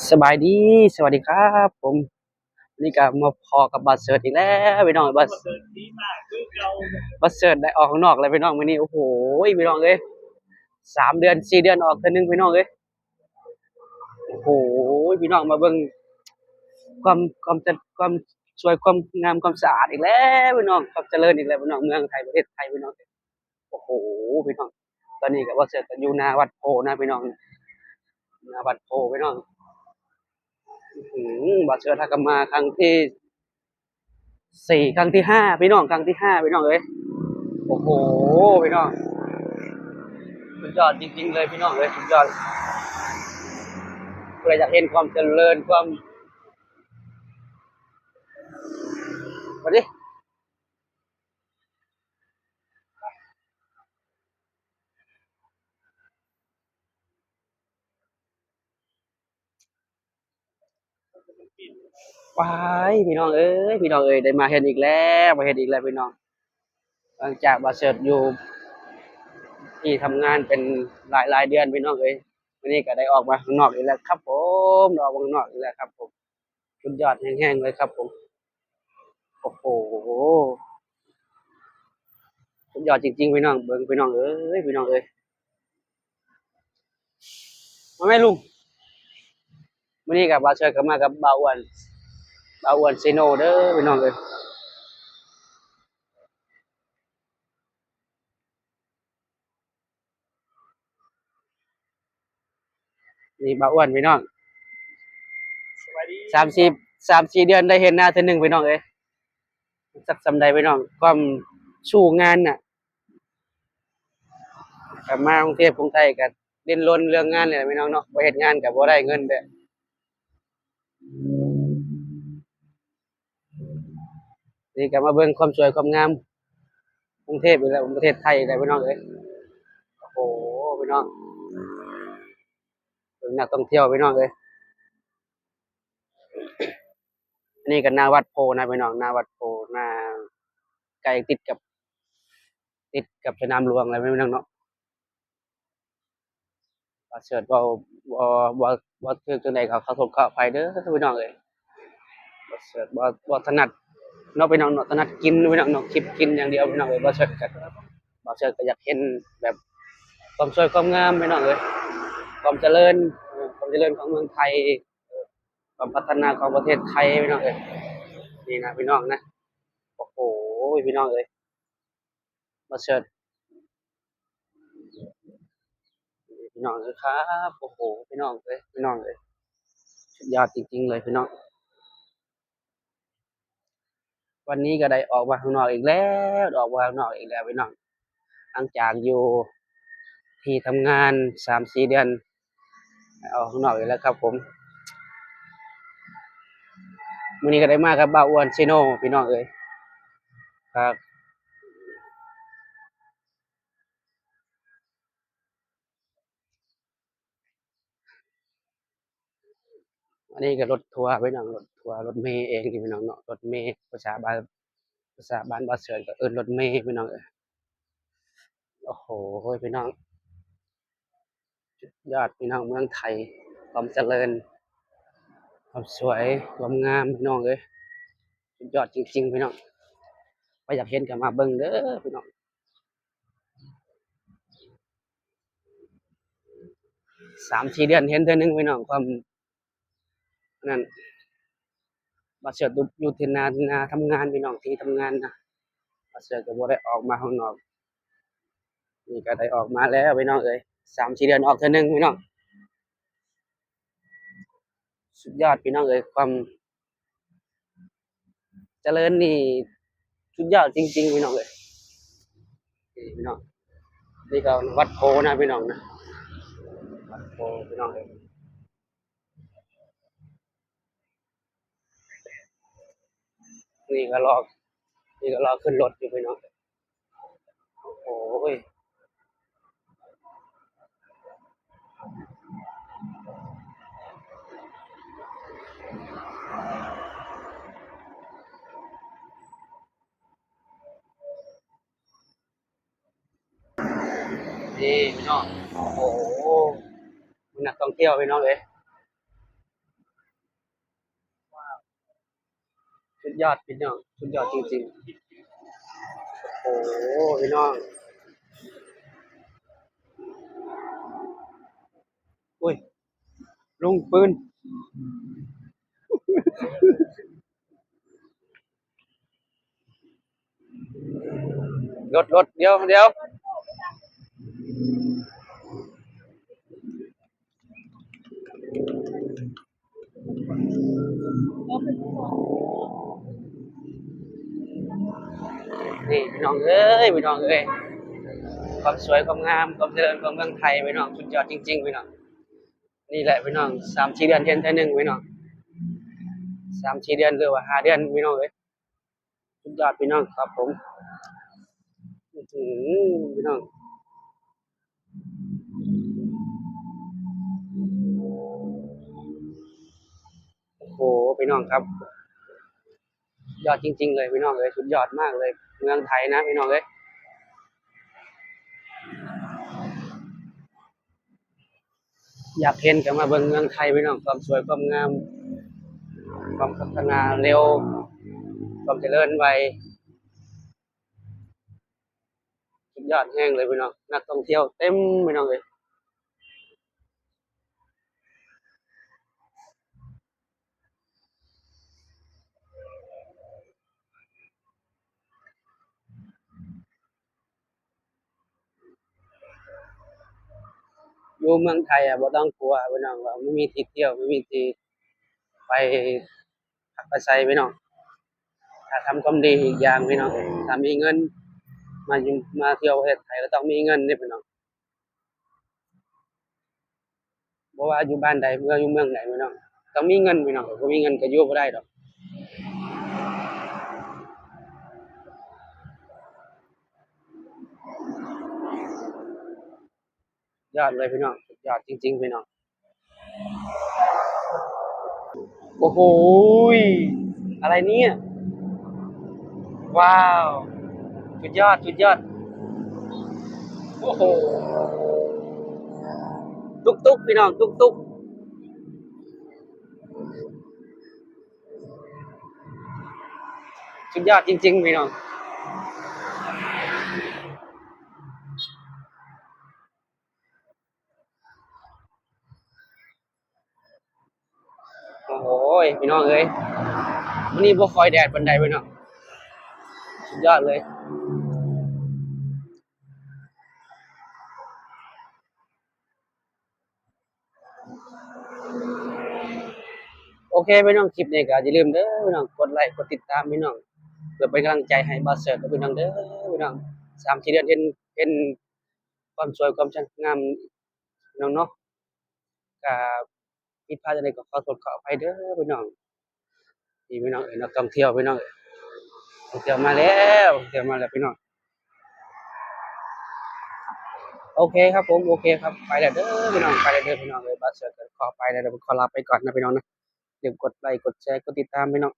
ສະບາຍດີ ສະຫວັດດີຄັບຜົມ. ມື້ນີ້ກະມາພໍ້ກັບບ່າວເສີດອີກແລ້ວພີ່ນ້ອງ. ບ່າວ ບ່າວເສີດໄດ້ອອກຂ້າງນອກແລ້ວພີ່ນ້ອງມື້ນີ້. ໂອ້ໂຫ ພີ່ນ້ອງເອີຍ ສາມເດືອນສີ່ເດືອນອອກເທື່ອໜຶ່ງພີ່ນ້ອງເອີຍ. ໂອ້ໂຫ ພີ່ນ້ອງມາເບິ່ງຄວາມ ຄວາມ ຄວາມສວຍຄວາມງາມຄວາມສະອາດອີກແລ້ວພີ່ນ້ອງ. ຄວາມຈະເລີນອີກແລ້ວພີ່ນ້ອງ ເມືອງໄທ ປະເທດໄທພີ່ນ້ອງ. ໂອ້ໂຫ ພີ່ນ້ອງ ຕອນນີ້ກະບ່າວເສີດກະຢູ່ໜ້າວັດໂພນະພີ່ນ້ອງ ໜ້າວັດໂພພີ່ນ້ອງ. ອື ບ່າວເສີດຫາກະມາຄັ້ງທີສີ່ ຄັ້ງທີຫ້າພີ່ນ້ອງ ຄັ້ງທີຫ້າພີ່ນ້ອງເອີຍ. ໂອ້ໂຫ ພີ່ນ້ອງ ສຸດຍອດຈິງໆເລີຍພີ່ນ້ອງເອີຍ ສຸດຍອດ. ຜູ້ໃດຢາກເຫັນຄວາມຈະເລີນ ຄວາມ ມາເດີ. ວ້າຍ ພີ່ນ້ອງເອີຍ ພີ່ນ້ອງເອີຍ ໄດ້ມາເຮັດອີກແລ້ວ ມາເຮັດອີກແລ້ວພີ່ນ້ອງ. ຫຼັງຈາກບ່າວເສີດຢູ່ທີ່ທຳງານເປັນຫຼາຍໆເດືອນພີ່ນ້ອງເອີຍ ມື້ນີ້ກະໄດ້ອອກມາຂ້າງນອກອີກແລ້ວຄັບຜົມ ໄດ້ອອກມາຂ້າງນອກອີກແລ້ວຄັບຜົມ. ສຸດຍອດແຮງໆເລີຍຄັບຜົມ. ໂອ້ໂຫ ສຸດຍອດຈິງໆພີ່ນ້ອງ. ເບິ່ງພີ່ນ້ອງເອີຍ ພີ່ນ້ອງເອີຍ ມາແມ່ລຸງ. ມື້ນີ້ກະບ່າວເສີດກະມາກັບບ່າວອ້ວນ ບ່າວອ້ວນເຊໂນເດີພີ່ນ້ອງເອີຍ. ນີ້ບ່າວອ້ວນພີ່ນ້ອງ ສາມສີ່ ສາມສີ່ເດືອນໄດ້ເຫັນໜ້າເທື່ອໜຶ່ງພີ່ນ້ອງເອີຍ. ຈັກສ່ຳໃດພີ່ນ້ອງ ຄວາມສູ້ງານນະ ກະມາກຸງເທບກຸງໄທກະດີ້ນລົນເລື່ອງງານນີ້ແຫຼະພີ່ນ້ອງເນາະ ບໍ່ເຮັດງານກະບໍ່ໄດ້ເງິນເດ້. ນີ້ກະມາເບິ່ງຄວາມສວຍຄວາມງາມກຸງເທບອີກແລ້ວ ປະເທດໄທອີກແລ້ວພີ່ນ້ອງເອີຍ. ໂອ້ໂຫ ພີ່ນ້ອງ ເບິ່ງນັກທ່ອງທ່ຽວພີ່ນ້ອງເອີຍ. ອັນນີ້ກະໜ້າວັດໂພນະພີ່ນ້ອງ ໜ້າວັດໂພ ໜ້າ ໃກ້ຕິດກັບ ຕິດກັບສະໜາມຫຼວງແລ້ວພີ່ນ້ອງເນາະ. ບ່າວເສີດເວົ້າ ບໍ່ ບໍ່ ບໍ່ຖືກຈັ່ງໃດກະຂໍໂທດຂໍອະໄພເດີພີ່ນ້ອງເອີຍ. ບ່າວເສີດບໍ່ ບໍ່ຖະໜັດເນາະພີ່ນ້ອງເນາະ ຖະໜັດກິນພີ່ນ້ອງເນາະ ຄລິບກິນຢ່າງດຽວພີ່ນ້ອງເອີຍ. ບ່າວເສີດກະ ບ່າວເສີດກະຢາກເຫັນແບບຄວາມສວຍຄວາມງາມພີ່ນ້ອງເອີຍ ຄວາມຈະເລີນ ເອີ ຄວາມຈະເລີນຂອງເມືອງໄທ ເອີ ຄວາມພັດທະນາຂອງປະເທດໄທພີ່ນ້ອງເອີຍ. ນີ້ນະພີ່ນ້ອງນະ ໂອ້ໂຫ ພີ່ນ້ອງເອີຍ ມາເສີດ ພີ່ນ້ອງເອີຍຄັບ. ໂອ້ໂຫ ພີ່ນ້ອງເອີຍ ພີ່ນ້ອງເອີຍ ສຸດຍອດຈິງໆເລີຍພີ່ນ້ອງ. ວັນນີ້ກະໄດ້ອອກມາຂ້າງນອກອີກແລ້ວ ອອກມາຂ້າງນອກອີກແລ້ວພີ່ນ້ອງ. ຫຼັງຈາກຢູ່ທີ່ທຳງານສາມສີ່ເດືອນ ອອກຂ້າງນອກອີກແລ້ວຄັບຜົມ. ມື້ນີ້ກະໄດ້ມາກັບບ່າວອ້ວນເຊໂນພີ່ນ້ອງເອີຍ. ຄັບ ອັນນີ້ກະລົດທົວພີ່ນ້ອງ ລົດທົວ ລົດເມເອງນີ້ພີ່ນ້ອງເນາະ ລົດເມ ພາສາບ້ານ ພາສາບ້ານບ່າວເສີດກະເອີ້ນລົດເມພີ່ນ້ອງເອີຍ. ໂອ້ໂຫ ພີ່ນ້ອງ ສຸດຍອດພີ່ນ້ອງ ເມືອງໄທ ຄວາມຈະເລີນ ຄວາມສວຍ ຄວາມງາມພີ່ນ້ອງເອີຍ ສຸດຍອດຈິງໆພີ່ນ້ອງ. ໃຜຢາກເຫັນກະມາເບິ່ງເດີພີ່ນ້ອງ. ສາມສີ່ເດືອນເຫັນເທື່ອໜຶ່ງພີ່ນ້ອງ ຄວາມນັ້ນ. ບ່າວເສີດຢູ່ທີ່ໜ້າ ໜ້າທຳງານພີ່ນ້ອງ ທີ່ທຳງານນະ ບ່າວເສີດກະບໍ່ໄດ້ອອກມາຂ້າງນອກ. ນີ້ກະໄດ້ອອກມາແລ້ວພີ່ນ້ອງເອີຍ ສາມສີ່ເດືອນອອກເທື່ອໜຶ່ງພີ່ນ້ອງ. ສຸດຍອດພີ່ນ້ອງເອີຍ ຄວາມ ຈະເລີນນີ້ສຸດຍອດຈິງໆພີ່ນ້ອງເອີຍ. ນີ້ພີ່ນ້ອງ ນີ້ກະວັດໂພນະພີ່ນ້ອງນະ ວັດໂພພີ່ນ້ອງເອີຍ. ນີ້ກະລໍ ນີ້ກະລໍຂຶ້ນລົດຢູ່ພີ່ນ້ອງ. ໂອ້ຍ ນີ້ພີ່ນ້ອງ ໂອ້ໂຫ ນັກທ່ອງທ່ຽວພີ່ນ້ອງເອີຍ. ຍອດພີ່ນ້ອງ ສຸດຍອດຈິງໆ. ໂອ້ໂຫ ພີ່ນ້ອງ ໂອ້ຍ ລຸງປືນ ລົດ ລົດ ດຽວ ດຽວ. ນີ້ພີ່ນ້ອງເອີຍ ພີ່ນ້ອງເອີຍ ຄວາມສວຍຄວາມງາມ ຄວາມຈະເລີນຂອງເມືອງໄທພີ່ນ້ອງ ສຸດຍອດຈິງໆ ພີ່ນ້ອງ. ນີ້ແຫຼະພີ່ນ້ອງ ສາມສີ່ເດືອນເຫັນເທື່ອໜຶ່ງພີ່ນ້ອງ ສາມສີ່ເດືອນ ຫຼືວ່າຫ້າເດືອນພີ່ນ້ອງເອີຍ. ສຸດຍອດພີ່ນ້ອງ ຄັບຜົມ ອືຫື ພີ່ນ້ອງ ໂອ້ໂຫ ພີ່ນ້ອງຄັບ ຍອດຈິງໆ ເລີຍພີ່ນ້ອງເອີຍ ສຸດຍອດມາກເລີຍ ເມືອງໄທນະພີ່ນ້ອງເອີຍ. ຢາກເຫັນກໍມາເບິ່ງເມືອງໄທພີ່ນ້ອງ ຄວາມສວຍຄວາມງາມ ຄວາມພັດທະນາເລັວ ຄວາມຈະເລີນໄວ ສຸດຍອດແຮງເລີຍພີ່ນ້ອງ ນັກທ່ອງທ່ຽວເຕັມພີ່ນ້ອງເອີຍ. ຢູ່ເມືອງໄທອະ ບໍ່ຕ້ອງກົວພີ່ນ້ອງ ວ່າບໍ່ມີທີ່ທ່ຽວ ບໍ່ມີທີ່ໄປພັກອາໄສພີ່ນ້ອງ. ຖ້າທຳຄວາມດີອີກຢ່າງພີ່ນ້ອງ ຖ້າມີເງິນ ມາຢູ່ ມາທ່ຽວປະເທດໄທກໍຕ້ອງມີເງິນເດ້ພີ່ນ້ອງ. ບໍ່ວ່າຢູ່ບ້ານໃດ ເມືອງ ຢູ່ເມືອງໃດພີ່ນ້ອງ ຕ້ອງມີເງິນພີ່ນ້ອງ ບໍ່ມີເງິນກໍຢູ່ບໍ່ໄດ້ດອກ. ຍອດເລີຍພີ່ນ້ອງ ສຸດຍອດຈິງໆ ພີ່ນ້ອງ. ໂອ້ໂຫ ອະໄລນີ້ ວ້າວ ສຸດຍອດ ສຸດຍອດ ໂອ້ໂຫ ຕຸກໆ ພີ່ນ້ອງ ຕຸກໆ ສຸດຍອດຈິງໆ ພີ່ນ້ອງ. ໂອ້ຍ ພີ່ນ້ອງເອີຍ ມື້ນີ້ບໍ່ຄ່ອຍແດດປານໃດພີ່ນ້ອງ ສຸດຍອດເລີຍ. ໂອເຄພີ່ນ້ອງ ຄລິບນີ້ກໍຢ່າລືມເດີພີ່ນ້ອງ ກົດໄລກົດຕິດຕາມພີ່ນ້ອງ ເພື່ອເປັນກຳລັງໃຈໃຫ້ບ່າວເສີດເດີພີ່ນ້ອງເດີ. ພີ່ນ້ອງ ສາມສີ່ເດືອນເຫັນ ເຫັນຄວາມສວຍຄວາມງາມພີ່ນ້ອງເນາະ. ກະຜິດພາດຈັ່ງໃດກໍຂໍໂທດຂໍອະໄພເດີພີ່ນ້ອງ. ນີ້ພີ່ນ້ອງເອີຍ ນັກທ່ອງທ່ຽວພີ່ນ້ອງເອີຍ ທ່ອງທ່ຽວມາແລ້ວ ທ່ອງທ່ຽວມາແລ້ວພີ່ນ້ອງ. ໂອເຄຄັບຜົມ ໂອເຄຄັບ ໄປແລ້ວເດີພີ່ນ້ອງ ໄປແລ້ວເດີພີ່ນ້ອງເອີຍ. ບ່າວເສີດກໍຂໍໄປແລ້ວ ຂໍລາໄປກ່ອນນະພີ່ນ້ອງນະ. ຢ່າລືມກົດໄລກົດແຊ ກົດຕິດຕາມພີ່ນ້ອງ.